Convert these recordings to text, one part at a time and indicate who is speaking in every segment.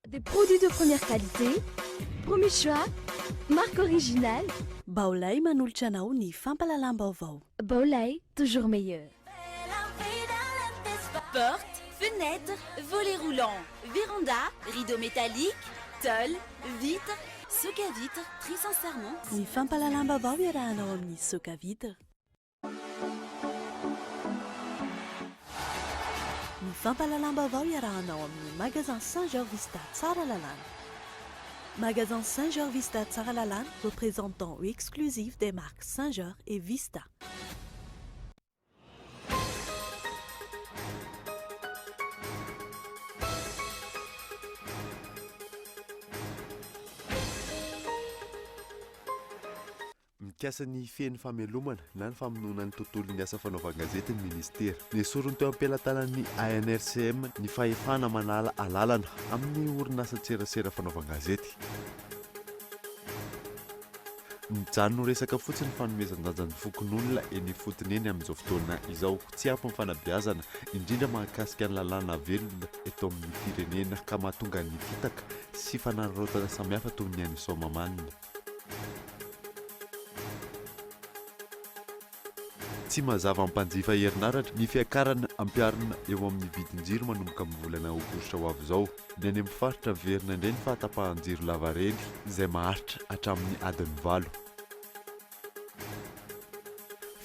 Speaker 1: Des produits de première qualité, premier choix, marque originale.
Speaker 2: Baolai manolotra anao ny fampahalalam-baovao.
Speaker 1: Baolai, toujours meilleur.
Speaker 3: Porte, fenêtre, volet roulant, véranda, rideau métallique, tôle, vitre, soc à vitre, très sincèrement.
Speaker 2: Ny fampahalalam-baovao iarahanao amin'ny soc à vitre. Ny fampahalalam-baovao iarahanao amin'ny Magasin Saint Georges Vista Tsaralalàna. Magasin Saint Georges Vista Tsaralalàna, représentant exclusif des marques Saint Georges et Vista.
Speaker 4: Mikasa ny hifehy ny famelomana na ny famonoana ny tontolon'ny asa fanaovan-gazety ny minisitera. Nesoriny teo am-pelatanan'ny ANRCM ny fahefana manala alalana amin'ny orinasan-tserasera fanaovan-gazety. Mijanona ho resaka fotsiny ny fanomezan-danja ny fokonolona eny ifotony eny amin'izao fotoana izao. Tsy ampy ny fanabeazana, indrindra mahakasika ny lalàna velona eto amin'ny firenena ka mahatonga ny fitaka sy fanararaotana samihafa toy ny any Soamahamanina. Tsy mazava amin'ny mpanjifa herinaratra ny fiakarana ampiharina eo amin'ny vidin-jiro manomboka amin'ny volana aogositra ho avy izao. Ny any amin'ny faritra miverina indray ny fahatapahan-jiro lavareny izay maharitra hatramin'ny adiny valo.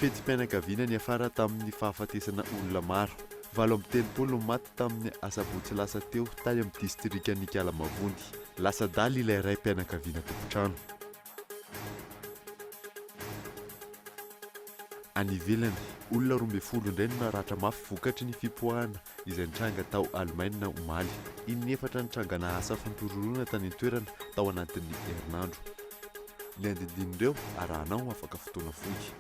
Speaker 4: Fetim-pianakaviana niafara tamin'ny fahafatesana olona maro. 38 no maty tamin'ny asabotsy lasa teo tany amin'ny distrikan'Ikalamavony. Lasa adala ilay raim-pianakaviana tompon-trano. Any ivelany, olona 12 indray no naratra mafy vokatry ny fipoahana izay nitranga tao Alemaina omaly. In'efatra nitrangana asa fampihorohoroana tany an-toerana tao anatin'ny herinandro. Ny andinindin'ireo arahanao afaka fotoana fohy.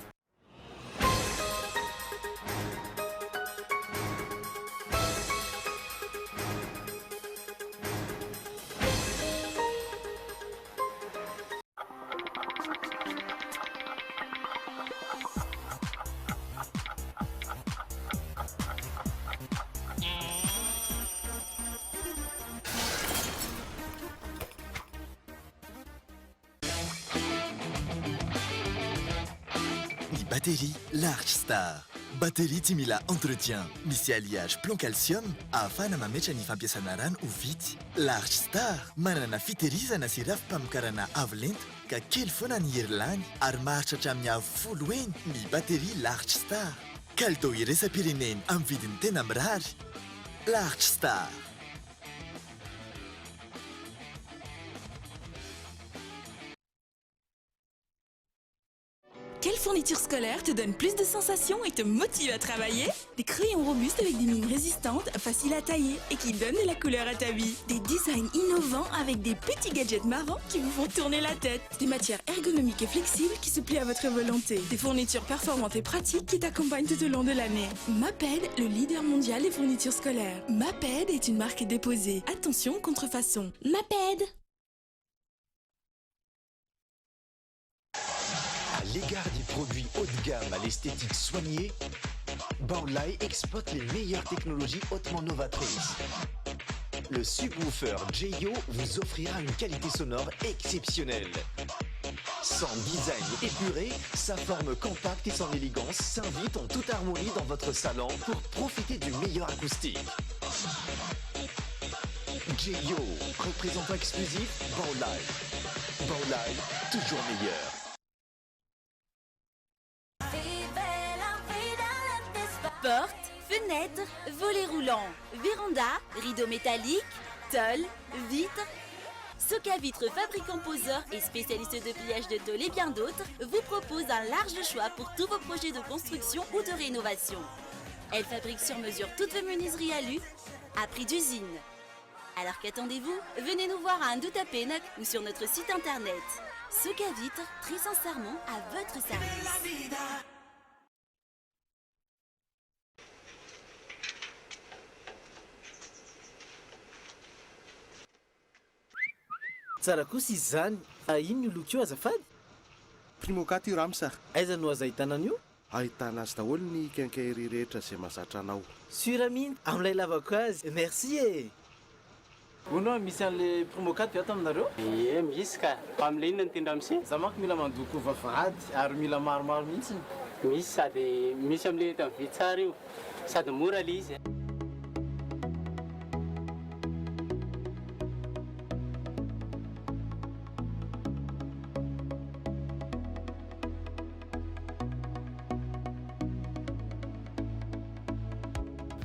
Speaker 5: Ny batterie Large Star. Batterie tsy mila entretien, misy alliage plomb calcium ahafahana mametra ny fampiasana rano ho vitsy. Large Star, manana fitehirizana sy rafi-pamokarana avo lenta ka kely foana ny hery lany ary maharitra hatramin'ny avo folo heny ny batterie Large Star. Kalitao iraisam-pirenena amin'ny vidiny tena mirary. Large Star.
Speaker 6: Quelle fourniture scolaire te donne plus de sensations et te motive à travailler? Des crayons robustes avec des mines résistantes, faciles à tailler et qui donnent de la couleur à ta vie. Des designs innovants avec des petits gadgets marrants qui vous font tourner la tête. Des matières ergonomiques et flexibles qui se plient à votre volonté. Des fournitures performantes et pratiques qui t'accompagnent tout au long de l'année. Maped, le leader mondial des fournitures scolaires. Maped est une marque déposée. Attention, contrefaçon.
Speaker 1: Maped!
Speaker 5: À l'égard des produits haut de gamme à l'esthétique soignée, Baolai exploite les meilleures technologies hautement novatrices. Le subwoofer Jeyo vous offrira une qualité sonore exceptionnelle. Son design épuré, sa forme compacte et son élégance s'invitent en toute harmonie dans votre salon pour profiter du meilleur acoustique. Jeyo, représentant exclusif Baolai. Baolai, toujours meilleur.
Speaker 3: Porte, fenêtre, volet roulant, véranda, rideau métallique, tôle, vitre. Soca Vitre, fabricant poseur et spécialiste de pliage de tôle et bien d'autres, vous propose un large choix pour tous vos projets de construction ou de rénovation. Elle fabrique sur mesure toutes vos menuiseries alu à prix d'usine. Alors qu'attendez-vous? Venez nous voir à Andohatapenaka ou sur notre site internet. Soca Vitre, très sincèrement à votre service.
Speaker 7: Tsara kosa izy izany. Fa inona io loko io azafady?
Speaker 8: Primocat io rams a!
Speaker 7: Aiza no azo ahitana an'io?
Speaker 8: Ahitana azy daholo ny quincaillerie rehetra izay mahazatra anao.
Speaker 7: Sur mihitsy amin'ilay lavako azy. Merci e! Hono hoa misy an'le Primocat ve ato aminareo?
Speaker 9: Ie misy ka! Fa amle inona no tian ramose?
Speaker 7: Za manko mila mandoko vavahady ary mila maromaro mihitsiny.
Speaker 9: Misy sady misy amle entana vy tsara io sady mora le izy.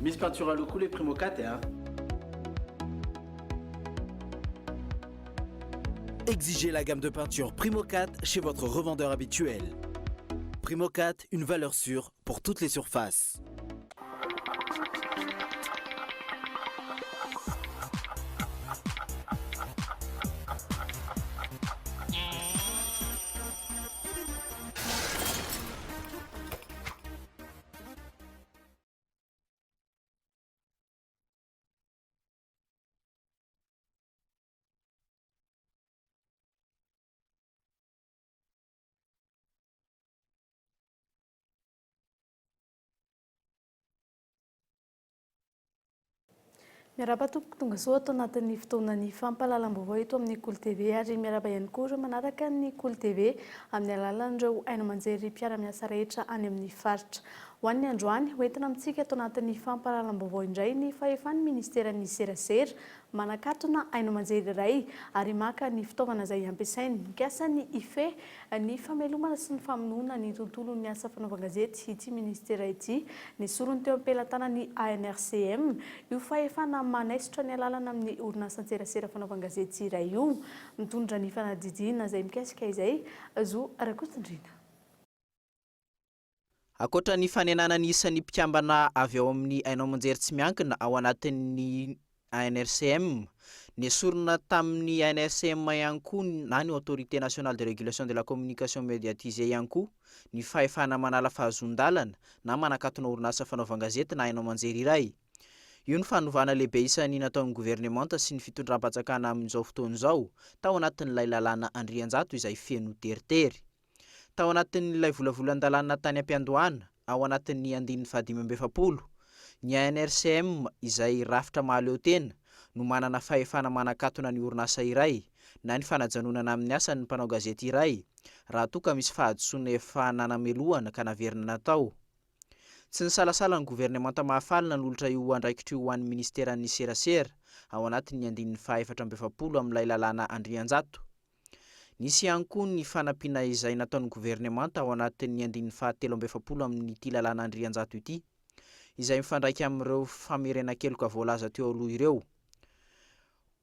Speaker 7: Misy peinture à l'eau koa le Primocat a.
Speaker 10: Exigez la gamme de peinture Primocat chez votre revendeur habituel. Primocat, une valeur sûre pour toutes les surfaces.
Speaker 11: Miarahaba tompoko tonga soa ato anatin'ny fotoanan'ny fampahalalam-baovao eto amin'ny Kolo TV ary miarahaba ihany koa ireo manaraka ny Kolo TV amin'ny alalan'ireo haino aman-jery mpiara-miasa rehetra any amin'ny faritra. Ho an'ny androany, hoentina amintsika ato anatin'ny fampahalalam-baovao indray ny fahefan'ny Ministeran'ny Serasera manakatona haino aman-jery iray ary maka ny fitaovana izay ampiasainy. Mikasa ny hifehy ny famelomana sy ny famonoana ny tontolon'ny asa fanaovan-gazety ity minisitera ity. Nesoriny teo am-pelatanan'ny ANRCM io fahefana manaisotra ny alalana amin'ny orinasan-tserasera fanaovan-gazety iray io. Mitondra ny fanadihadiana izay mikasika izay Zo Rakotondriana.
Speaker 12: Ankoatra ny fanenana ny isan'ny mpikambana avy ao amin'ny haino aman-jery tsy miankina ao anatin'ny ANRCM, nesorina tamin'ny ANRCM ihany koa na ny Autorité Nationale de Régulation de la Communication Médiatisée ihany koa ny fahefana manala fahazoan-dalana na manakatona orinasa fanaovan-gazety na haino aman-jery iray. Io ny fanovana lehibe isan'ny nataon'ny governemanta sy ny fitondram-panjakana amin'izao fotoana izao tao anatin'ilay lalàna Andrianjato izay feno teritery. Tao anatin'ilay volavolan-dalàna tany am-piandohana, ao anatin'ny andininy faha-45, ny ANRCM izay rafitra mahaleo tena no manana fahefana manakatona ny orinasa iray na ny fanajanonana amin'ny asany ny mpanao gazety iray raha toa ka misy fahadisoana efa nanamelohana ka naverina natao. Tsy nisalasala ny governemanta Mahafaly nanolotra io andraikitra io ho an'ny minisiteran'ny Serasera ao anatin'ny andininy faha-44 amin'ilay lalàna Andrianjato. Nisy ihany koa ny fanampiana izay nataon'ny governemanta ao anatin'ny andininy faha 43 amin'ity lalàna Andrianjato ity, izay mifandraika amin'ireo famerenan-keloka voalaza teo aloha ireo.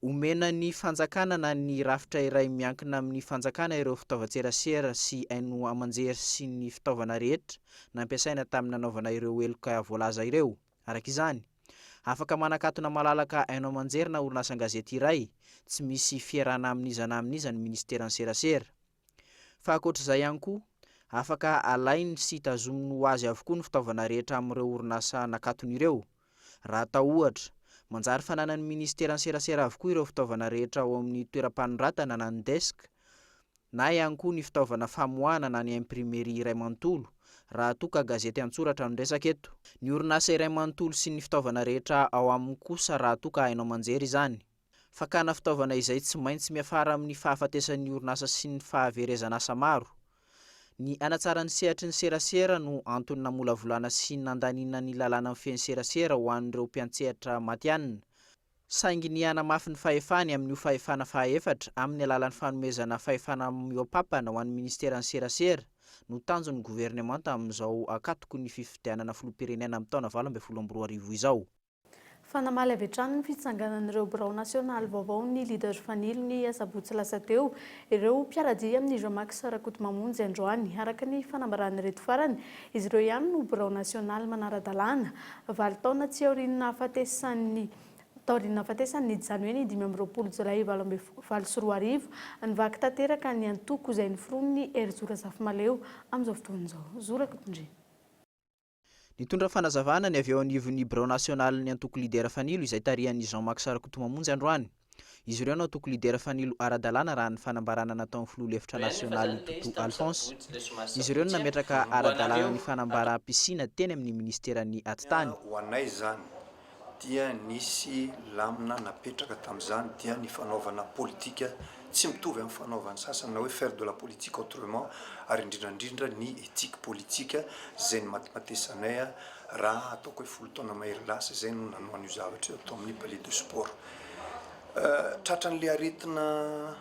Speaker 12: Omena ny fanjakana na ny rafitra iray miankina amin'ny fanjakana ireo fitaovan-tserasera sy haino aman-jery sy ny fitaovana rehetra nampiasaina tamin'ny nanaovana ireo heloka voalaza ireo. Araka izany, afaka manakatona malalaka haino aman-jery na orinasan-gazety iray tsy misy fierana amin'iza na amin'iza ny minisiteran'ny serasera. Fa ankoatra izay ihany koa, afaka alainy sy tazominy ho azy avokoa ny fitaovana rehetra amin'ireo orinasa nakatony ireo. Raha atao ohatra, manjary fananan'ny minisiteran'ny serasera avokoa ireo fitaovana rehetra ao amin'ny toeram-panoratana na ny desk, na ihany koa ny fitaovana famoahana na ny imprimerie iray manontolo, raha toa ka gazety an-tsoratra no resaka eto. Ny orinasa iray manontolo sy ny fitaovana rehetra ao aminy kosa raha toa ka haino aman-jery izany. Fakana fitaovana izay tsy maintsy miafara amin'ny fahafatesan'ny orinasa sy ny fahaverezan'asa maro. Ny hanatsara ny sehatry ny serasera no antony namolavolana sy nandaniana ny lalàna mifehy ny serasera ho an'ireo mpiantsehatra matihanina, Saingy ny hanamafy ny fahefany amin'io fahefana fahaefatra amin'ny alalan'ny fanomezana fahefana mihoa-papana ho an'ny minisiteran'ny serasera no tanjon'ny governemanta amin'izao ankatoky ny fifidianana filoham-pirenena amin'ny taona 2018 izao.
Speaker 11: Fa namaly avy hatrany ny fitsanganan'ireo birao nasionaly vaovao ny Leader Fanilo ny asabotsy lasa teo ireo mpiara-dia amin'i Jean Max Rakotomamonjy androany. Araka ny fanambaran'ireto farany, izy ireo ihany no birao nasionaly manara-dalàna. Valo taona tsy aorian'ny nahafatesan'ny Taorian'ny nahafatesany ny Janoe ny 25 jolay 2008, nivaky tanteraka ny antoko izay noforonin'i Herizo Razafimahaleo amin'izao fotoana izao. Zo Rakotondriana.
Speaker 12: Nitondra fanazavana ny avy eo anivon'ny birao nasionalin'ny antoko Leader Fanilo izay tarihan'i Jean Max Rakotomamonjy androany. Izy ireo no antoko Leader Fanilo ara-dalàna raha ny fanambarana nataon'ny filoha lefitra nasionaly Toto Alphonse. Izy ireo no nametraka ara-dalàna ny fanambaram-pisiana teny amin'ny minisiteran'ny Atitany.
Speaker 13: Ho anay izany. dia nisy lamina napetraka tamin'izany dia ny fanaovana politika tsy mitovy amin'ny fanaovan'ny sasany na hoe faire de la politique autrement ary indrindra indrindra ny éthique politique izay nimatimatesanay raha ataoko hoe folo taona mahery lasa izay no nanao an'io zavatra io tao amin'ny palais de sport. Tratran'ilay aretina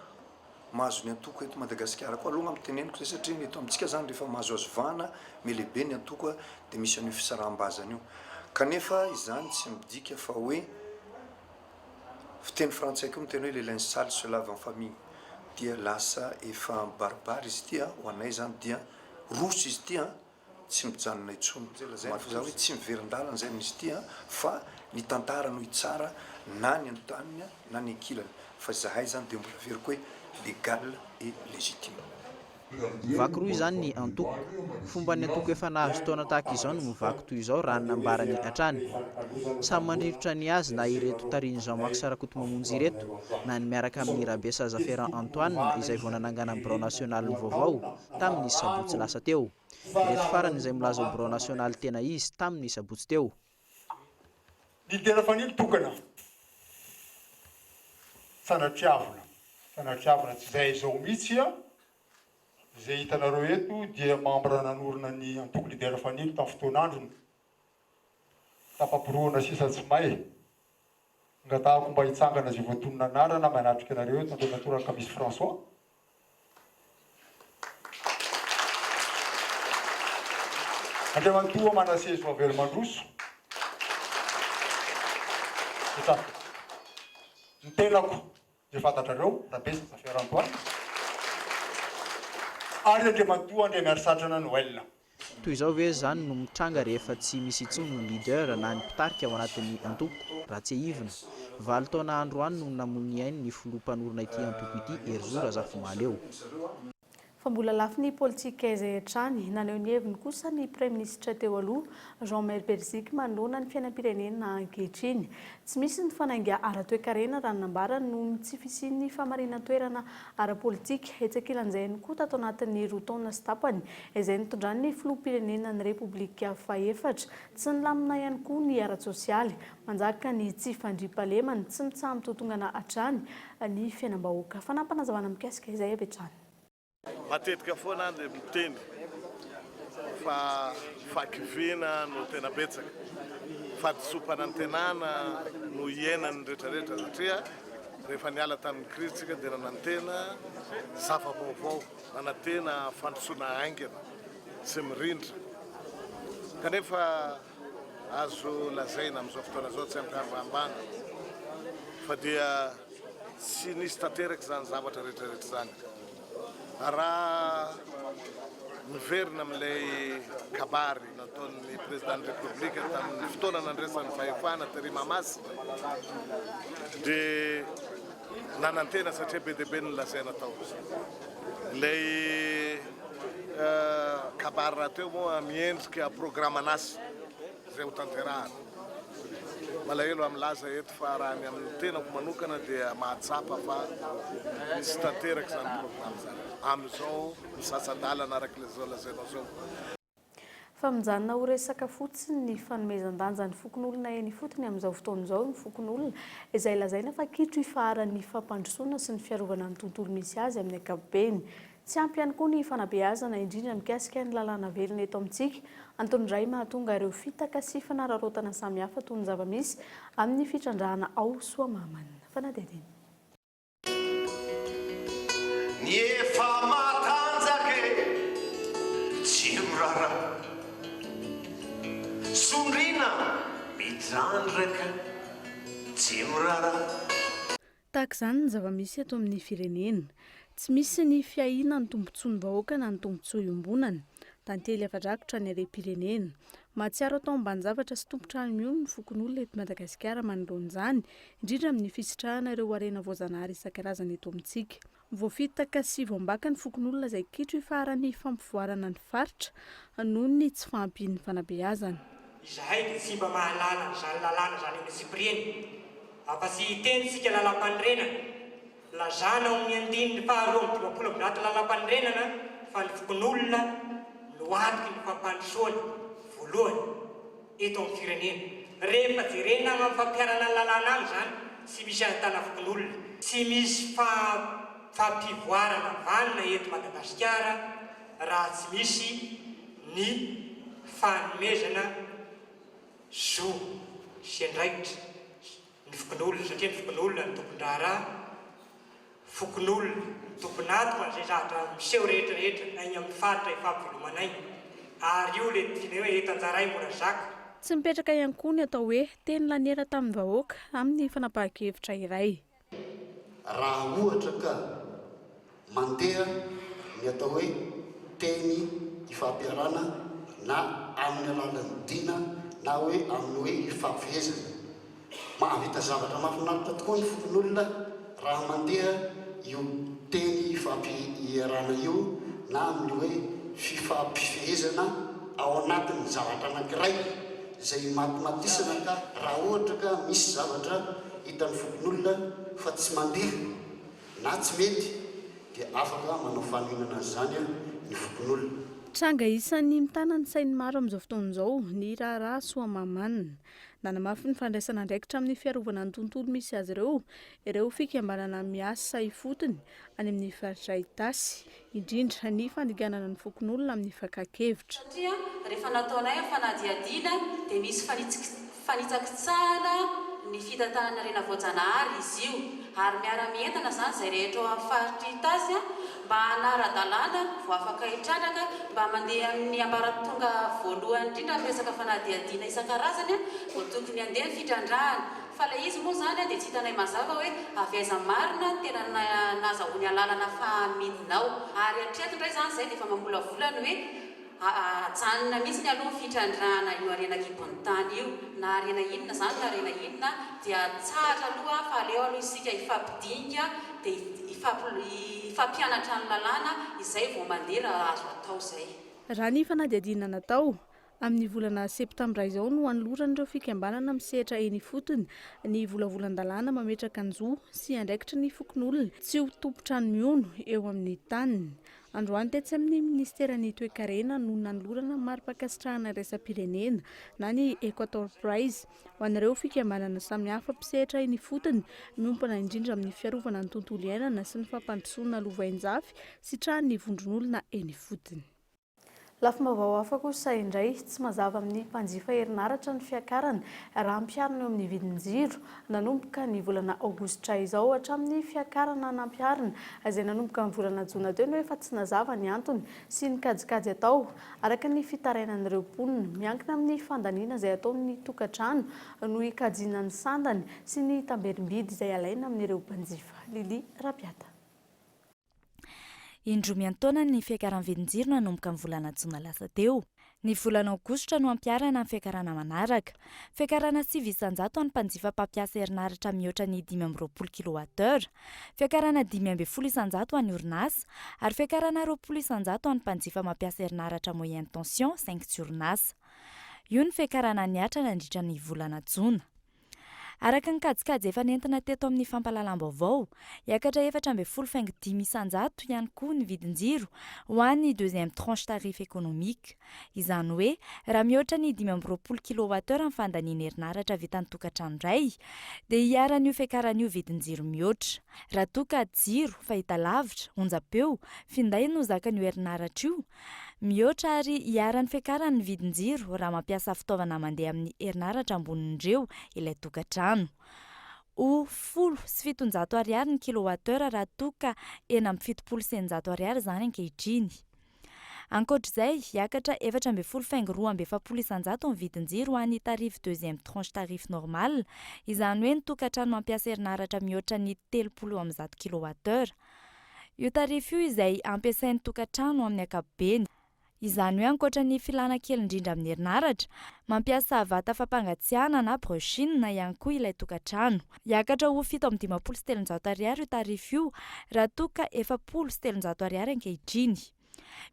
Speaker 13: mahazo ny antoko eto Madagasikara koa aloha angamba teneniko izay satria ny eto amintsika izany rehefa mahazoazo vahana mihalehibe ny antoko dia misy an'io fisaraham-bazana io kanefa izany tsy midika fa hoe fiteny frantsay koa miteny hoe le linge sale se lave en famille dia lasa efa mibaribary izy ity a, ho anay izany dia roso izy ity a, tsy mijanona intsony. Lazaina fa za hoe tsy miverin-dalana izay amin'izy ity a, fa ny tantara no hitsara na ny andaniny na ny ankilany, fa izahay izany dia mbola averiko hoe légal et légitime.
Speaker 12: Mivaky roa izany ny antoko. Fomban'ny antoko efa nahazo taona tahaka izao ny mivaky toy izao raha ny nambarany hatrany. Samy mandrirotra ny azy na ireto tarihin'i Jean Max Rakotomamonjy ireto na ny miaraka amin'i Rabesa Zaferan Antoine izay vao nanangana ny birao nasionaliny vaovao tamin'ny sabotsy lasa teo. Ireto farany izay milaza ho birao nasionaly tena izy tamin'ny sabotsy teo.
Speaker 14: Leader fanilo tokana. Sanatriavina, sanatriavina tsy izay izao mihitsy a! Izay hitanareo eto dia membre nanorina ny antoko Leader Fanilo tamin'ny fotoan'androny. Tapa-porohana sisa tsy may. Angatahako mba hitsangana izay voatonona anarana manatrika anareo eto Andriamatoa Rakamisy François. Andriamatoa Manassé Soavelomandroso. Mipetraha. Ny tenako dia fantatrareo, Rabesa Zafiara Antoine ary Andriamatoa Andriamiarisatrana Noël.
Speaker 12: Toy izao ve izany no mitranga rehefa tsy misy intsony ny leader na ny mpitarika ao anatin'ny antoko? Raha tsiahivina, valo taona androany no namoy ny ainy ny filoha mpanorina ity antoko ity, Herizo Razafimahaleo.
Speaker 11: Fa mbola lafiny politika izay hatrany. Naneho ny heviny kosa ny praiminisitra teo aloha, Jean Maire Beriziky manoloana ny fiainam-pirenena ankehitriny. Tsy misy ny fanainga ara-toekarena raha ny nambarany noho ny tsy fisian'ny famarinan-toerana ara-politika. Etsy ankilan'izay ihany koa tato anatin'ny roa taona sy tapany izay nitondran'ny filoham-pirenena ny Repoblika fahefatra, tsy nilamina ihany koa ny ara-tsosialy. Manjaka ny tsy fandriampahalemana, tsy mitsaha-mitotongana hatrany ny fiainam-bahoaka. Fanaampanazavana mikasika izay avy hatrany.
Speaker 15: Matetika foana aho dia miteny fa fahakiviana no tena betsaka, fahadisoam-panantenana no iainan'ny rehetrarehetra satria rehefa niala tamin'ny krizy isika dia nanantena zava-baovao, nanantena fandrosoana haingana sy mirindra kanefa Azo lazaina amin'izao fotoana izao tsy ampihambahambana fa dia tsy nisy tanteraka izany zavatra rehetra rehetra izany. Raha miverina amin'ilay kabary nataon'ny Président-n'ny République tamin'ny fotoana nandraisany fahefana tery Mahamasina dia nanantena satria be dia be ny nolazaina tao. Ilay Kabary rahateo moa miendrika programan'asa izay ho tanterahana. Malahelo aho milaza eto fa raha ny amin'ny tenako manokana dia mahatsapa fa tsy tanteraka izany programa izany amin'izao misasa-dalana araka izao lazainao izao.
Speaker 11: Fa mijanona ho resaka fotsiny ny fanomezan-danja ny fokonolona eny ifotony amin'izao fotoana izao ny fokonolona izay lazaina fa kitro ifaharan'ny fampandrosoana sy ny fiarovana ny tontolo misy azy amin'ny ankapobeny. Tsy ampy ihany koa ny fanabeazana indrindra mikasika ny lalàna velona eto amintsika. Antony iray mahatonga ireo fitaka sy fanararaotana samihafa toy ny zava-misy amin'ny fitrandrahana ao Soamahamanina. Fanadihadiana.
Speaker 16: Ny efa matanjaka e, tsy miraharaha. Sondriana mitrandraka, tsy miraharaha.
Speaker 11: Tahaka izany ny zava-misy eto amin'ny firenena. Tsy misy ny fiahiana ny tombontsoan'ny vahoaka na ny tombontsoa iombonana. Tantely afa-drakotra ny harem-pirenena. Mahatsiaro atao ambanin-javatra sy tompon-trano mihono ny fokonolona eto Madagasikara manoloana izany, indrindra amin'ny fisitrahana ireo harena voajanahary isan-karazany eto amintsika. Voafitaka sy voambaka ny fokonolona izay kitro ifaharan'ny fampivoarana ny faritra noho ny tsy fahampian'ny fanabeazana.
Speaker 17: Izahay dia tsy mba mahalala an'izany lalàna izany amin'ny antsipiriany, afa-tsy hiteny isika lalàmpanorenana. Lazana ao amin'ny andininy faha 152 lalàmpanorenana fa ny fokonolona no antoky ny fampandrosoana voalohany eto amin'ny firenena. Rehefa jerena any amin'ny fampiharana ny lalàna any izany, tsy misy ahitana fokonolona. Tsy misy fampivoarana vanona eto Madagasikara raha tsy misy ny fanomezana zo sy andraikitra ny fokonolona satria ny fokonolona no tompon-draharaha, fokonolona no tompon'antoka an'izay zavatra miseho rehetra rehetra any amin'ny faritra ifampivelomanay ary io ilay tiana hoe eto anjaray mora zaka.
Speaker 11: Tsy mipetraka ihany koa ny atao hoe teny laniera tamin'ny vahoaka amin'ny fanapahan-kevitra iray.
Speaker 18: Raha ohatra ka mandeha ny atao hoe teny ifampiharana na amin'ny alalan'ny dina na hoe amin'ny hoe ifampifehezana. Mahavita zavatra mahafinaritra tokoa ny fokonolona raha mandeha io teny ifampiharana io na amin'ny hoe fifampifehezana ao anatin'ny zavatra anankiray izay imatimatisana ka raha ohatra ka misy zavatra hitan'ny fokonolona fa tsy mandeha na tsy mety dia afaka manao fanohinana an'izany ny fokonolona.
Speaker 11: Tranga isan'ny mitana ny sain'ny maro amin'izao fotoana izao ny raharaha Soamahamanina. Nanamafy ny fandraisana andraikitra amin'ny fiarovana ny tontolo misy azy ireo ireo fikambanana miasa ifotony any amin'ny faritra Itasy, indrindra ny fandikanana ny fokonolona amin'ny fakan-kevitra.
Speaker 19: Satria rehefa nataonay ny fanadihadiana dia misy fanitsakitsahana ny fitantanana harena voajanahary izy io ary miara-mientana izany izay rehetra ao amin'ny faritr'i Itasy mba hanara-dalàna vao afaka hitrandraka mba mandeha amin'ny ambaratonga voalohany indrindra amin'ny resaka fanadihadiana isan-karazany vao tokony handeha ny fitrandrahana fa ilay izy moa izany dia tsy hitanay mazava hoe avy aiza marina no tena nazahoany alalana fa amidina ao ary hatreto indray izany izay dia efa mamolavola ny hoe Ajanona mihitsy aloha ny fitrandrahana io harena an-kibon'ny tany io, na harena inona izany na harena inona dia atsahatra aloha fa aleo aloha isika hifampidinika dia hifampianatra ny lalàna izay vao mandeha raha azo atao izay.
Speaker 11: Raha ny fanadihadiana natao, amin'ny volana septambra izao no hanoloran'ireo fikambanana misehatra eny ifotony ny volavolan-dalàna mametraka ny zo sy andraikitry ny fokonolona tsy ho tompon-trano mihono eo amin'ny taniny. Androany tetsy amin'ny minisiteran'ny Toekarena no nanolorana mari-pankasitrahana iraisam-pirenena na ny Equator Prize ho an'ireo fikambanana samihafa mpisehatra eny ifotony miompana indrindra amin'ny fiarovana ny tontolo iainana sy ny fampandrosoana lovainjafy sitrahan'ny vondron'olona eny ifotony. Lafim-baovao hafa kosa indray, tsy mazava amin'ny mpanjifa herinaratra ny fiakarana raha ampiharina eo amin'ny vidin-jiro nanomboka ny volana aogositra izao hatramin'ny fiakarana nampiharina izay nanomboka ny volana jona teo no efa tsy nazava ny antony sy ny kajikajy atao araka ny fitarainan'ireo mponina. Miankina amin'ny fandaniana izay ataon'ny tokantrano no hikajiana ny sandany sy ny tamberim-bidy izay alaina amin'ireo mpanjifa. Lily Rabiata.
Speaker 20: Indroa miantaona ny fiakaran'ny vidin-jiro nanomboka ny volana jona lasa teo. Ny volana aogositra no hampiharana ny fiakarana manaraka. Fiakarana 9% ho an'ny mpanjifa mpampiasa herinaratra mihoatra ny 25 kilowattheure. Fiakarana 15% ho an'ny orinasa ary fiakarana 20% ho an'ny mpanjifa mampiasa herinaratra moyenne tension saingy tsy orinasa. Io ny fiakarana nihatra nandritra ny volana jona. Araka ny kajikajy efa nentina teto amin'ny fampahalalam-baovao, hiakatra 14 faingo 5% ihany koa ny vidin-jiro ho an'ny deuxième tranche tarif économique. Izany hoe, raha mihoatra ny 25 kilowattheure ny fandaniana herinaratra vitan'ny tokantrano iray, dia hiharan'io fiakaran'io vidin-jiro mihoatra. Raha toa ka jiro, fahitalavitra, onjam-peo, finday no zakan'io herinaratra io, Mihoatra ary iharan'ny fiakaran'ny ny vidin-jiro raha mampiasa fitaovana mandeha amin'ny herinaratra ambonin'ireo ilay tokantrano. Ho 710 ariary ny kilowattheure raha toa ka 676 ariary izany ankehitriny. Ankoatra izay, hiakatra 14 faingo 42% ny vidin-jiro ho an'ny tarif deuxième tranche tarif normal, izany hoe ny tokantrano mampiasa herinaratra mihoatra ny 130 kilowattheure. Io tarif io izay ampiasain'ny tokantrano amin'ny ankapobeny. Izany hoe ankoatra ny filàna kely indrindra amin'ny herinaratra, mampiasa vata fampangatsiahana na brushing ihany koa ilay tokantrano. Hiakatra ho 357 ariary io tarif io raha toa ka 340 ariary ankehitriny.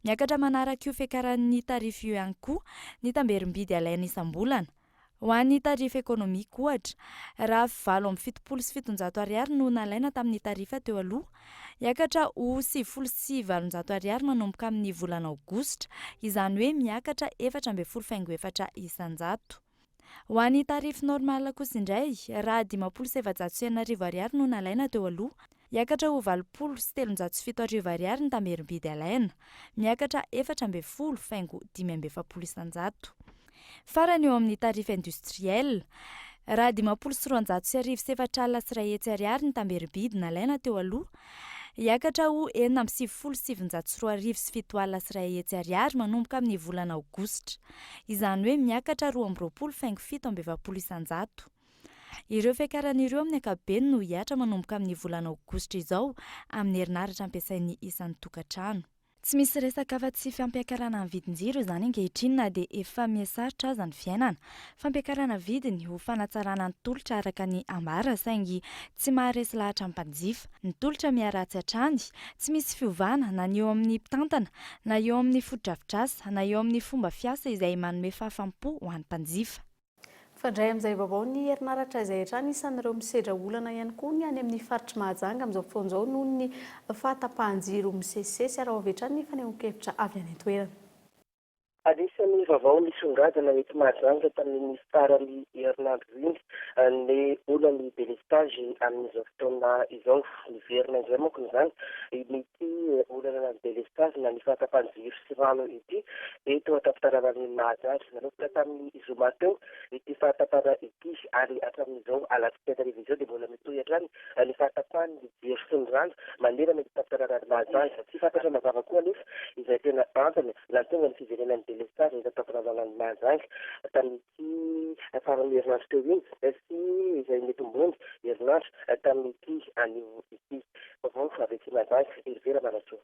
Speaker 20: Miakatra manaraka io fiakaran'ny tarif io ihany koa ny tamberim-bidy alaina isam-bolana. Ho an'ny tarif économique ohatra, raha 778 ariary no nalaina tamin'ny tarif teo aloha, hiakatra ho 890 ariary manomboka amin'ny volana aogositra, izany hoe miakatra 14 faingo 4 isan-jato. Ho an'ny tarif normal kosa indray, raha 6450 ariary no nalaina teo aloha, hiakatra ho 7380 ariary ny tamberim-bidy alaina, miakatra 14 faingo 45%. Farany eo amin'ny tarif industriel, raha 1450 1400 ariary ny tamberim-bidy nalaina teo aloha, hiakatra ho 1996 0100 ariary manomboka amin'ny volana aogositra. Izany hoe miakatra 22 faingo 47%. Ireo fiakarana ireo amin'ny ankapobeny no hihatra manomboka amin'ny volana aogositra izao amin'ny herinaratra ampiasain'ny isan'ny tokantrano. Tsy misy resaka afa-tsy fampiakarana ny vidin-jiro izany ankehitriny na dia efa miha-sarotra aza ny fiainana. Fampiakarana vidiny ho fanatsarana ny tolotra araka ny ambara saingy tsy maharesy lahatra ny mpanjifa. Ny tolotra miha-ratsy hatrany, tsy misy fiovana na ny eo amin'ny mpitantana na eo amin'ny fotodrafitrasa na eo amin'ny fomba fiasa izay manome fahafam-po ho an'ny mpanjifa.
Speaker 11: Mifandray amin'izay vaovao ny herinaratra izay hatrany isan'ireo misedra olana ihany koa ny any amin'ny faritr'i Mahajanga amin'izao fotoana izao noho ny fahatapahan-jiro misesisesy. Araho avy hatrany ny fanehoan-kevitra avy any an-toerana.
Speaker 21: Anisan'ny vaovao nisongadina eto Mahajanga tamin'iny faran'ny herinandro iny ny olan'ny delestazy amin'izao fotoana izao. Niverina indray manko izany ity olana ny delestazy na ny fahatapahan-jiro sy rano ity eto an-tampon-tanànan'i Mahajanga. Nanomboka tamin'ny zoma teo ity fahatapana ity ary hatramin'izao alatsinainy hariva izao dia mbola mitohy hatrany ny fahatapahan'ny jiro sy ny rano manerana ny tampon-tanànan'i Mahajanga. Tsy fantatra mazava koa anefa izay tena antony nahatonga ny fiverenan'ny delestazy eto an-tampon-tanànan'i Mahajanga tamin'ity faran'ny herinandro teo iny sy izay nitombony herinandro tamin'ity anio ity. Vaovao avy aty Mahajanga, Hervé Ramanantsoa.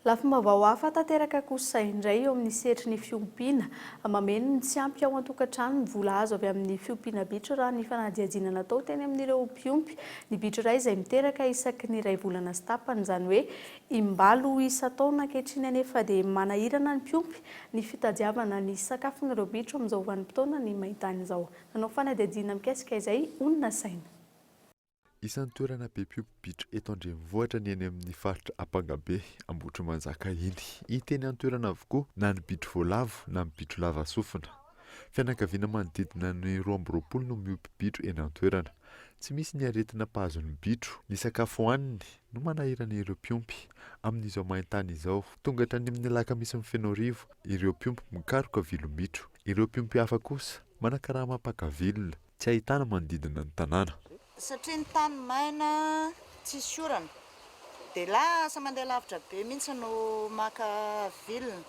Speaker 11: Lafim-baovao hafa tanteraka kosa indray eo amin'ny sehatry ny fiompiana. Mameno ny tsy ampy ao an-tokantrano ny vola azo avy amin'ny fiompiana bitro raha ny fanadihadiana natao teny amin'ireo mpiompy. Ny bitro iray izay miteraka isaky ny iray volana sy tapany, izany hoe im-balo isan-taona ankehitriny anefa dia manahirana ny mpiompy ny fitadiavana ny sakafon'ireo bitro amin'izao vanim-potoana ny maintany izao. Nanao fanadihadiana mikasika izay Onona Saina.
Speaker 4: Isan'ny toerana be mpiompy bitro eto an-drenivohitra ny eny amin'ny faritra Ampangabe, Ambohitrimanjaka iny. Hita eny an-toerana avokoa na ny bitro voalavo na ny bitro lava sofina. Fianakaviana manodidina ny 22 no miompy bitro eny an-toerana. Tsy misy ny aretina mpahazo ny bitro. Ny sakafo hohaniny no manahirana ireo mpiompy. Amin'izao main-tany izao, tonga hatrany amin'ny alakamisy Fenoarivo ireo mpiompy mikaroka vilom-bitro. Ireo mpiompy hafa kosa manakarama mpaka vilona. Tsy ahitana manodidina ny tanàna.
Speaker 22: Satria ny tany maina tsisy orana dia lasa mandeha lavitra be mihitsy no maka vilona.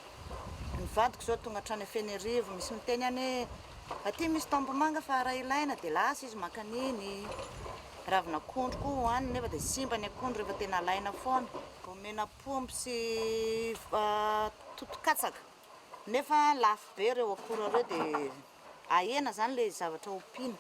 Speaker 22: Ny vadiko izao tonga hatrany Fenerivo, misy miteny any hoe aty misy tambomanga fa raha ilaina dia lasa izy maka an'iny. Ravin'akondro koa hohaniny nefa dia simba ny akondro rehefa tena alaina foana. Omena paompy sy totokatsaka nefa lafo be ireo akora ireo dia Ahena zany le zavatra ompiana.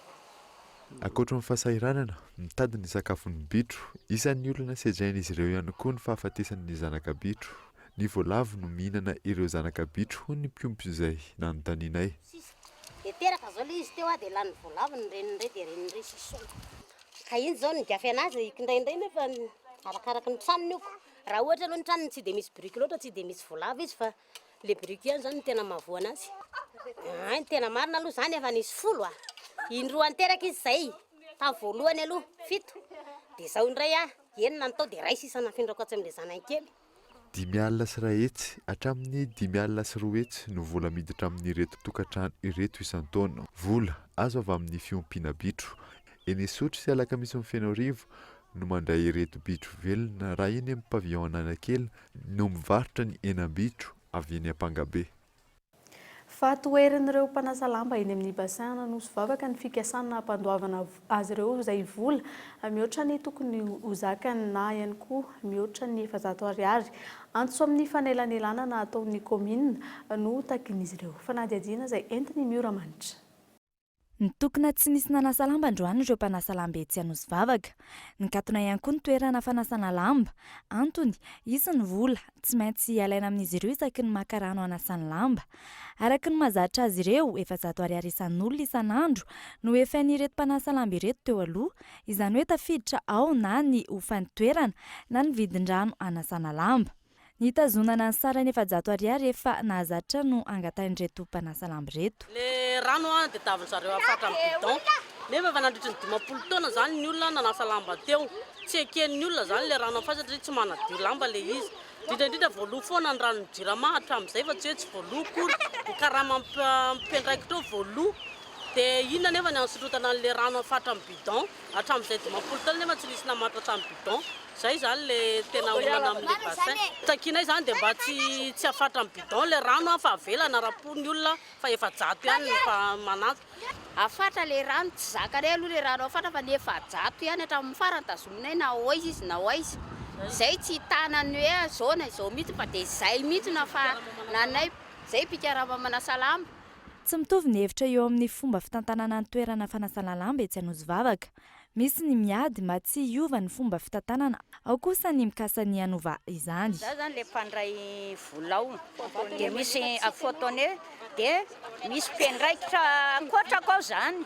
Speaker 4: Ankoatra ny fahasahiranana mitady ny sakafon'ny bitro, isan'ny olana sedrain'izy ireo ihany koa ny fahafatesan'ny zanaka bitro. Ny voalavo no mihinana ireo zanaka bitro hoy ny mpiompy izay nanontanianay.
Speaker 23: Sisa. Dia teraka zao le izy teo ah dia lanin'ny voalavo ny reniny indray dia reniny indray sisa. Ka iny zao ny gafy anazy kindraindray nefa arakaraky ny tranony io ko. Raha ohatra aloha ny tranony tsy dia misy biriky loatra tsy dia misy voalavo izy fa Le biriky ihany zany no tena mahavoa anazy. Hay ny tena marina aloha zany efa nisy folo a. Indroa niteraka izy zay. Tamin'ny voalohany aloha fito. Dia zao indray a, enina ny tao dia iray sisa nafindrako atsy amin'ilay zanany kely.
Speaker 4: 250 hatramin'ny 250 no vola miditra amin'ireto tokantrano ireto isan-taona. Vola azo avy amin'ny fiompiana bitro. Eny Isotry sy Alakamisy Fenoarivo no mandray ireto bitro velona raha eny amin'ny pavillon Analakely no mivarotra ny henam-bitro avy eny Ampangabe.
Speaker 11: Fa toherin'ireo mpanasa lamba eny amin'ny bassin Anosivavaka ny fikasana hampandoavana azy ireo izay vola mihoatra ny tokony ho zakany na ihany koa mihoatra ny 400 ariary. Antso amin'ny fanelanelanana ataon'ny kaominina no takin'izy ireo. Fanadihadiana izay entin'i Miora Manitra.
Speaker 20: Nitokona tsy nisy nanasa lamba androany ireo mpanasa lamba etsy Anosivavaka. Nikatona ihany koa ny toerana fanasana lamba. Antony, hisy ny vola tsy maintsy alaina amin'izy ireo isaky ny maka rano hanasany lamba. Araka ny mahazatra azy ireo, 400 ariary isan'olona isan'andro no efain'ireto mpanasa lamba ireto teo aloha. Izany hoe tafiditra ao na ny hofan'ny toerana na ny vidin-drano hanasana lamba. Ny hitazonana ny sarany 400 ariary efa nahazatra no angatahin'ireto mpanasa lamba ireto.
Speaker 1: Le rano an dia davin zareo afatra amin'ny bidon nefa efa nandritry ny 50 taona zany ny olona nanasa lamba teo, tsy eken'ny olona zany le rano afatra satria tsy manadio lamba le izy, indrindra indrindra voaloa foana ny ranon'ny jirama hatramin'izay fa tsy hoe tsy voaloa akory, ny karama mpiandraikitra eo voaloa dia inona nefa ny hanisondrotana an'le rano afatra amin'ny bidon. Hatramin'izay 50 taona nefa tsy nisy namatotra tamin'ny bidon. Zay izany le tena olana amin'le bassin. Takianay izany dia mba tsy tsy hafatra amin'ny bidon le rano fa avela hanara-po ny olona fa 400 ihany ny manaja.
Speaker 2: Afatra le rano, tsy zakanay aloha le rano afatra fa ny 400 ihany hatramin'ny farany tazominay na ho aiza izy na ho aiza. Zay tsy hitanany hoe zao na izao mihitsy fa dia zay mihitsy no afahananay, zay mpikarama manasa lamba.
Speaker 20: Tsy mitovy ny hevitra eo amin'ny fomba fitantanana ny toerana fanasana lamba etsy Anosivavaka. Misy ny miady mba tsy hiova ny fomba fitantanana, ao kosa ny mikasa ny hanova izany.
Speaker 6: Za zany le mpandray vola ao de misy photo-ne de misy mpiandraikitra ankoatrako ao zany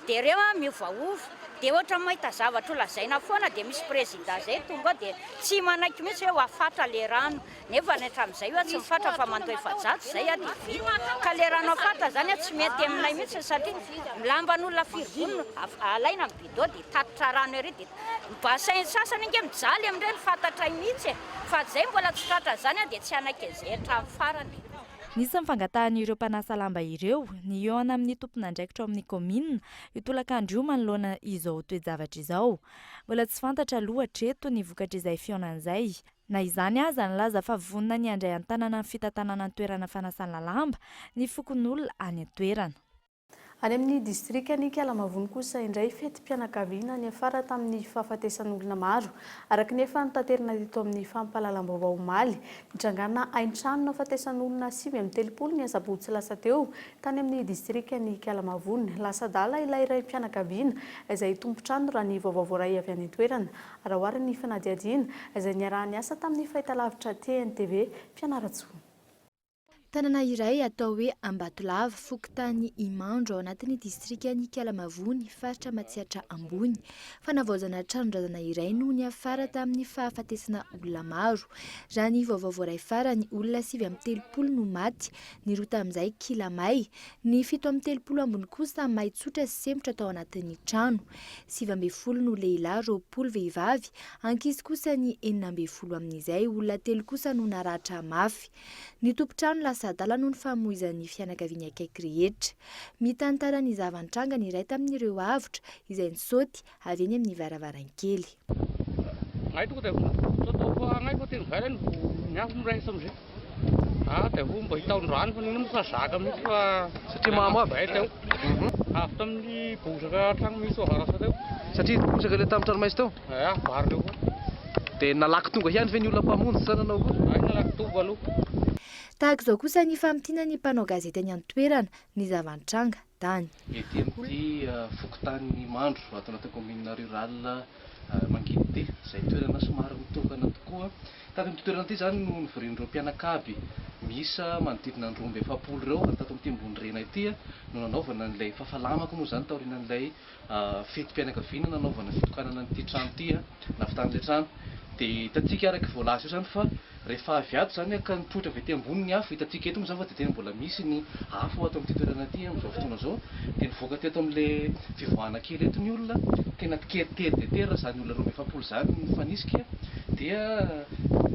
Speaker 6: de reo a miovaova de ohatra mahita zavatra ho lazaina foana de misy président zay tonga ao de tsy manaiky mihitsy hoe ho afatra le rano Nefa ny hatramin'izay io tsy mifatra fa mandoa 400 izay dia vita. Ka le rano afatra zany tsy mety aminay mihitsy satria ny lamban'olona firy gony no alaina amin'ny bidon dia tatitra rano ery dia ny bassin sasany ange mijaly amin'ireny fantatray mihitsy e. Fa izay mbola tsy tratra izany dia tsy hanaiky an'izay hatramin'ny farany e.
Speaker 20: Nisy ny fangatahan'ireo mpanasa lamba ireo ny hihaona amin'ny tompon'andraikitra ao amin'ny kaominina io tolakandro io manoloana izao toe-javatra izao. Mbola tsy fantatra aloha hatreto ny vokatr'izay fihaonana izay. Na izany aza, nilaza fa vonona ny handray an-tanana ny fitantanana ny toerana fanasana lamba ny fokonolona any an-toerana.
Speaker 11: Any amin'ny distrikan'i Ikalamavony kosa indray, fetim-pianakaviana niafara tamin'ny fahafatesan'olona maro, araka ny efa notaterina teto amin'ny fampahalalam-baovao omaly. Nitrangana hain-trano nahafatesan'olona 39 ny asabotsy lasa teo, tany amin'ny distrikan'i Ikalamavony. Lasa adala ilay raim-pianakaviana izay tompon-trano raha ny vaovao voaray avy any an-toerana. Raha oharina ny fanadihadiana izay niaraha-niasa tamin'ny fahitalavitra TNTV Fianarantsoa.
Speaker 24: Tanàna iray atao hoe Ambatolava, fokontany Imandro ao anatin'ny distrikan'i Ikalamavony, faritra Matsiatra Ambony. Fanavaozana tranon-drazana iray no niafara tamin'ny fahafatesana olona maro. Raha ny vaovao voaray farany, olona 39 no maty, ny roa tamin'izay kila may. Ny 37 ambiny kosa may tsotra sy sempotra tao anatin'ny trano. 19 no lehilahy, 20 vehivavy, ankizy kosa ny 16 amin'izay, olona telo kosa no naratra mafy. Ny tompon-trano lasa adala noho ny famoizan'ny fianakaviany akaiky rehetra. Mitantara ny zava-nitranga ny iray tamin'ireo avotra, izay nisaoty avy eny amin'ny varavarankely.
Speaker 25: Ngay tonga dia atao fa ngay fa teny vaila ny ny afo mirehitra amizay. Ah dia ho mba hitaon-drano fa nino moa fa zaka mihitsy fa
Speaker 26: Satria mamo avy.
Speaker 25: Vay teo. Avy tamin'ny bozaka trano misy avaratra teo.
Speaker 26: Satria bozaka ilay tamin'ny tranomaizina teo?
Speaker 25: Ya, vary teo koa.
Speaker 26: Dia nalaky tonga ihany ve ny olona mpamonjy sa nanao akory?
Speaker 25: Ay, nalaky tonga aloha.
Speaker 24: Tahaka izao kosa ny famintinan'ny mpanao gazety any an-toerana ny zava-nitranga tany.
Speaker 26: Ety amin'ity fokontany Mandro ato anatin'ny kaominina rurale Manginy ity, izay toerana somary mitokana tokoa. Tato amin'ity toerana ity izany no nivorian'ireo mpianakavy miisa manodidina ny 42 ireo ary tato amin'ity ambony rihana ity no nanaovana an'ilay fafalamako moa izany taorianan'ilay fetim-pianakaviana nanaovana fitokanana an'ity trano ity, nahavitan'ilay trano. Dia hitantsika araka voalaza eo izany fa rehefa avy ato izany ka nipoitra avy ety ambony ny afo, hitantsika eto moa izany fa dia tena mbola misy ny afo ato amin'ity toerana ity amin'izao fotoana izao, dia nivoaka teto amin'ilay fivoahana kely eto ny olona, tena tery dia tery raha izany olona 42 izany nifanisika dia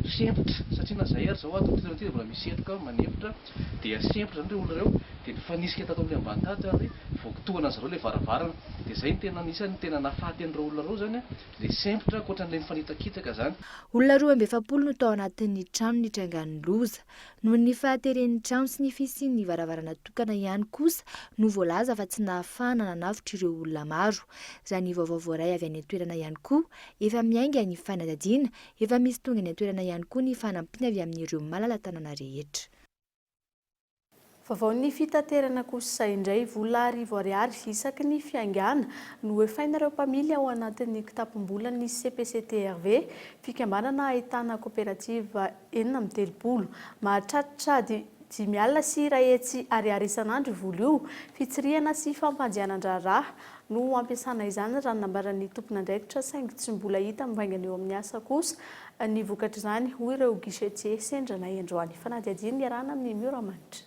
Speaker 26: sempotra, satria na izay ary izao ato amin'ity toerana ity dia mbola misy setroka manempotra, dia sempotra izany ireo olona ireo, dia nifanisika tato amin'ilay ambany tato ary voakitohana an-dry zareo ilay varavarana, dia izay no tena anisan'ny tena nahafaty an'ireo olona ireo izany an. Ilay sempotra ankoatran'ilay nifanitsakitsaka izany.
Speaker 24: Olona 42 no tao anatin'ny trano nitrangan'ny loza. Noho ny fahateren'ny trano sy ny fisian'ny varavarana tokana ihany kosa no voalaza fa tsy nahafahana nanavotra ireo olona maro. Raha ny vaovao voaray avy any an-toerana ihany koa, efa miainga ny fanadihadiana, efa misy tonga eny an-toerana ihany koa ny fanampiana avy amin'ireo malala-tanana rehetra.
Speaker 11: Vaovaon'ny fitaterana kosa indray, vola arivo ariary isaky ny fiaingàna no efain'ireo mpamily ao anatin'ny kitapom-bolan'ny CPCTRV, fikambanana ahitana koperativa 36. Mahatratra. 1500 ariary isan'andro io vola io. Fitsirihana sy fampandehanan-draharaha no ampiasana izany raha ny nambaran'ny tompon'andraikitra saingy tsy mbola hita mivaingana eo amin'ny asa kosa ny vokatr'izany hoy ireo guichetier sendra anay androany. Fanadihadiana iarahana amin'i Miora Manitra.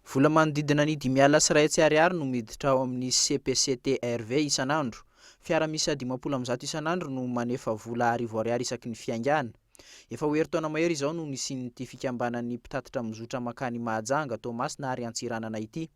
Speaker 12: Vola manodidina ny 150 ariary no miditra ao amin'ny CPCTRV isan'andro. Fiara miisa 150 isan'andro no manefa vola 1000 ariary isaky ny fiaingàna. Efa ho herintaona mahery izao no nisian'ity fikambanan'ny mpitatitra mizotra mankany Mahajanga, Toamasina ary Antsiranana ity.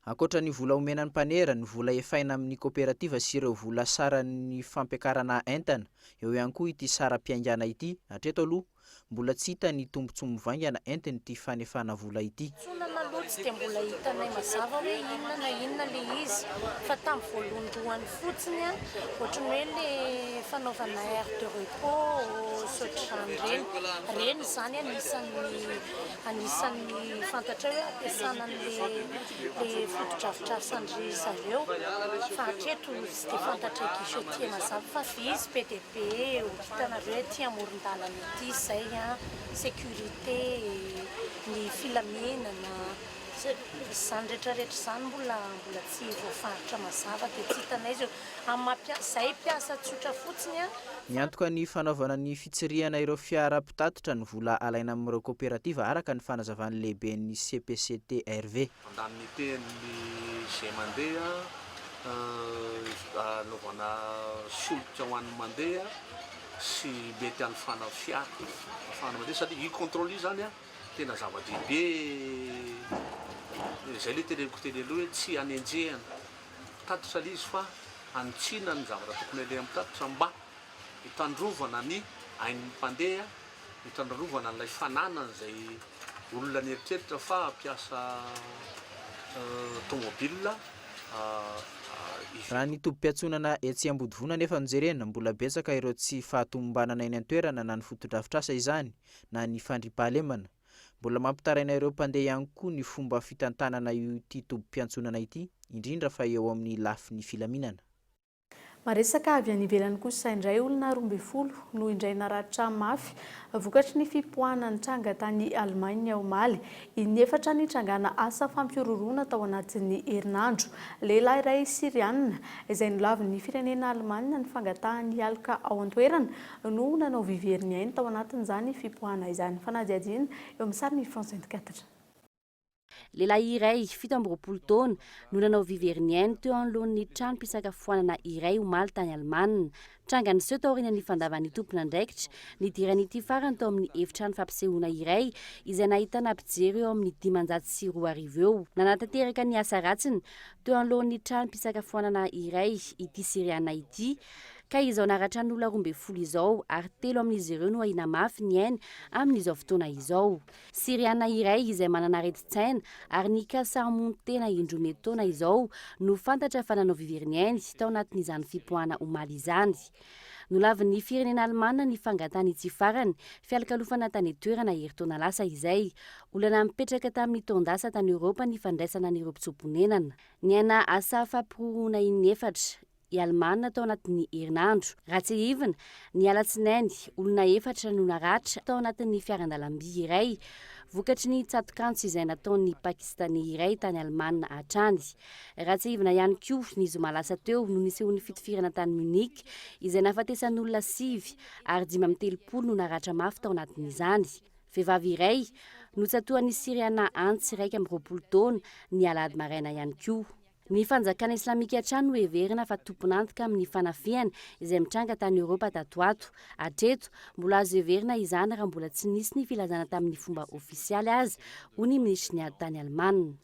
Speaker 12: Ankoatra ny vola omena ny mpanera, ny vola efaina amin'ny koperativa sy ireo vola saran'ny fampiakarana entana, eo ihany koa ity saram-piaingàna ity. Hatreto aloha, Mbola tsy hita ny tombontsoa mivaingana entin'ity fanefana vola ity.
Speaker 3: Fiantsonana aloha tsy dia mbola hitanay mazava hoe inona na inona ilay izy fa tamin'ny voalohandohany fotsiny ohatran'ny hoe ilay fanaovana aire de repos sy ohatr'izany ireny. Ireny izany anisan'ny anisan'ny fantatray hoe ampiasana an'ilay ilay fotodrafitrasan-dry zareo fa hatreto tsy dia fantatray guichetier mazava fa izy be dia be eo. Hitanareo ety amoron-dalana ety izay an, sécurité, ny filaminana, izany rehetra rehetra izany mbola mbola tsy voafaritra mazava dia tsy hitanay izao. Amin'ny maha mpiasa, izahay mpiasa tsotra fotsiny an.
Speaker 12: Miantoka ny fanaovana ny fitsirihana ireo fiara mpitatitra ny vola alaina amin'ireo koperativa araka ny fanazavan'ny lehiben'ny CPCTRV.
Speaker 5: Indemnité ny izay mandeha, anaovana solika ho an'ny mandeha sy mety hanofana fiara ahafahana mandeha satria io contrôle io zany tena zava-dehibe, izay le teneniko teny aloha hoe tsy hanenjehana mpitatitra le izy fa hanitsiana ny zavatra tokony aleha amin'ny mpitatitra mba hitandrovana ny ain'ny mpandeha. Hitandrovana an'ilay fananany izay olona nieritreritra fa hampiasa tomobile
Speaker 12: Raha ny tobim-piantsonana etsy Ambodivona anefa no jerena, mbola betsaka ireo tsy fahatomombanana eny an-toerana na ny fotodrafitrasa izany na ny fandriampahalemana. Mbola mampitaraina ireo mpandeha ihany koa ny fomba fitantanana ity tobim-piantsonana ity, indrindra fa eo amin'ny lafiny filaminana.
Speaker 11: Maresaka avy any ivelany kosa indray, olona 12 no indray naratra mafy vokatry ny fipoahana nitranga tany Allemagne omaly. In'efatra nitrangana asa fampihorohoroana tao anatin'ny herinandro. Lehilahy iray Syriana, izay nolavin'ny firenena Alemana ny fangatahany hialoka ao an-toerana, no nanao vy very ny ainy tao anatin'izany fipoahana izany. Fanadihadiana eo amin'ny sarin'ny France 24.
Speaker 7: Lehilahy iray, 27 taona, no nanao vy very ny ainy teo anoloan'ny tranom-pisakafoanana iray omaly tany Alemana. Tranga niseho taorian'ny fandavan'ny tompon'andraikitra nidiran'ity farany tao amin'ny efitrano fampisehoana iray izay nahitana mpijery eo amin'ny 2500 eo. Nanatanteraka ny asa ratsiny teo anoloan'ny tranom-pisakafoanana iray ity Syriana ity ka izao naratran'olona 12 izao ary telo amin'izy ireo no ahiana mafy ny ainy amin'izao fotoana izao. Syriana iray izay manana aretin-tsaina ary nikasa hamono tena indroa metaona izao no fantatra fa nanao vivery ny ainy tao anatin'izany fipoahana omaly izany. Nolavin'ny firenena alemana ny fangatahan'ity farany fialokalofana tany an-toerana herintaona lasa izay. Olana mipetraka tamin'ny taon-dasa tany Eoropa ny fandraisana an'ireo mpitsoa-ponenana. Niaina asa fampihorohoroana in'efatra. i Alemana tao anatin'ny herinandro. Raha tsiahivina, ny alatsinainy, olona efatra no naratra tao anatin'ny fiaran-dalamby iray vokatry ny tsatok'antsy izay nataon'ny Pakistaney iray tany Alemana hatrany. Raha tsiahivina ihany koa, ny zoma lasa teo no nisehoan'ny fitifirana tany Munich izay nahafatesan'olona sivy ary 35 no naratra mafy tao anatin'izany. Vehivavy iray notsatohan'ny Syriana antsy 21 taona ny alahady maraina ihany koa. Ny fanjakana islamika hatrany no heverina fa tompon'antoka amin'ny fanafihana izay mitranga tany Eoropa tato ho ato. Hatreto, mbola azo heverina izany raha mbola tsy nisy ny filazana tamin'ny fomba ofisialy aza, hoy ny minisitry ny ady tany Alemana.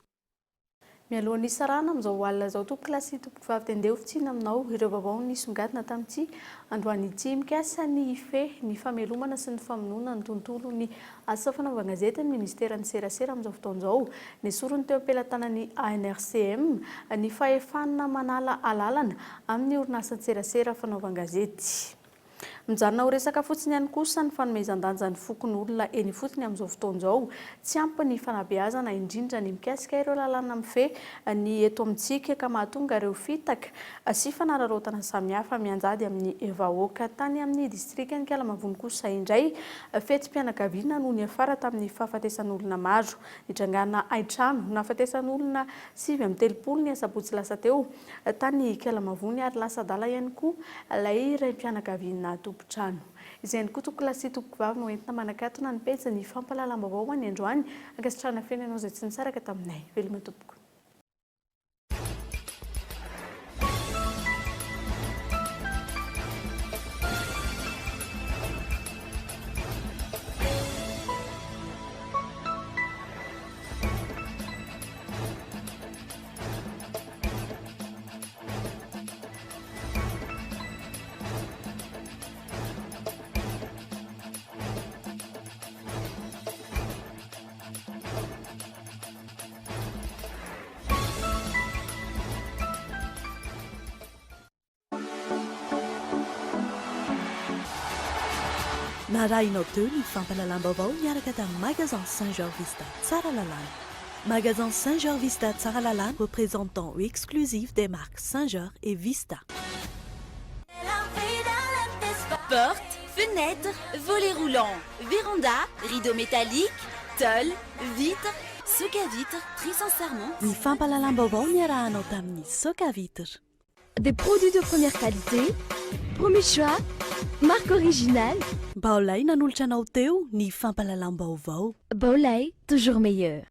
Speaker 11: Mialohan'ny hisarahana amin'izao alina izao tompokolahy sy tompokovavy dia ndeha hofitsiana aminao ireo vaovao nisongadina tamin'ity androany ity mikasa ny hifehy ny famelomana sy ny famonoana ny tontolon'ny Asa fanaovan-gazety ny Ministeran'ny Serasera amin'izao fotoana izao. Nesoriny teo am-pelatanan'ny ANRCM ny fahefana manala alalana amin'ny orinasan-tserasera fanaovan-gazety. Mijanona ho resaka fotsiny ihany kosa ny fanomezan-danja ny fokonolona eny ifotony amin'izao fotoana izao. Tsy ampy ny fanabeazana, indrindra ny mikasika ireo lalàna mifehy ny eto amintsika ka mahatonga ireo fitaka sy fanararaotana samihafa mianjady amin'ny vahoaka. Tany amin'ny distrikan'i Ikalamavony kosa indray, fetim-pianakaviana no niafara tamin'ny fahafatesan'olona maro. Nitrangana haintrano nahafatesan'olona 39 ny asabotsy lasa teo tany Ikalamavony ary lasa adala ihany koa ilay raim-pianakaviana tompon-trano. Izay ihany koa tompokolahy sy tompokovavy no entina manakatona ny pejin'ny fampahalalam-baovao ho an'ny androany. Ankasitrahana feno ianao izay tsy nisaraka taminay. Veloma tompoko.
Speaker 8: Narahinao teo ny fampahalalam-baovao niaraka tamin'ny Magasin Saint Georges Vista Tsaralalàna. Magasin Saint Georges Vista Tsaralalàna, représentant exclusif des marques Saint Georges et Vista.
Speaker 9: Porte, fenêtre, volet roulant, véranda, rideau métallique, tôle, vitre, soka vitre, très sincèrement.
Speaker 8: Ny fampahalalam-baovao niarahanao tamin'ny Soka Vitre.
Speaker 10: Des produits de première qualité, premier choix, marque originale.
Speaker 8: Baolai nanolotra anao teo ny fampahalalam-baovao.
Speaker 10: Baolai, toujours meilleur.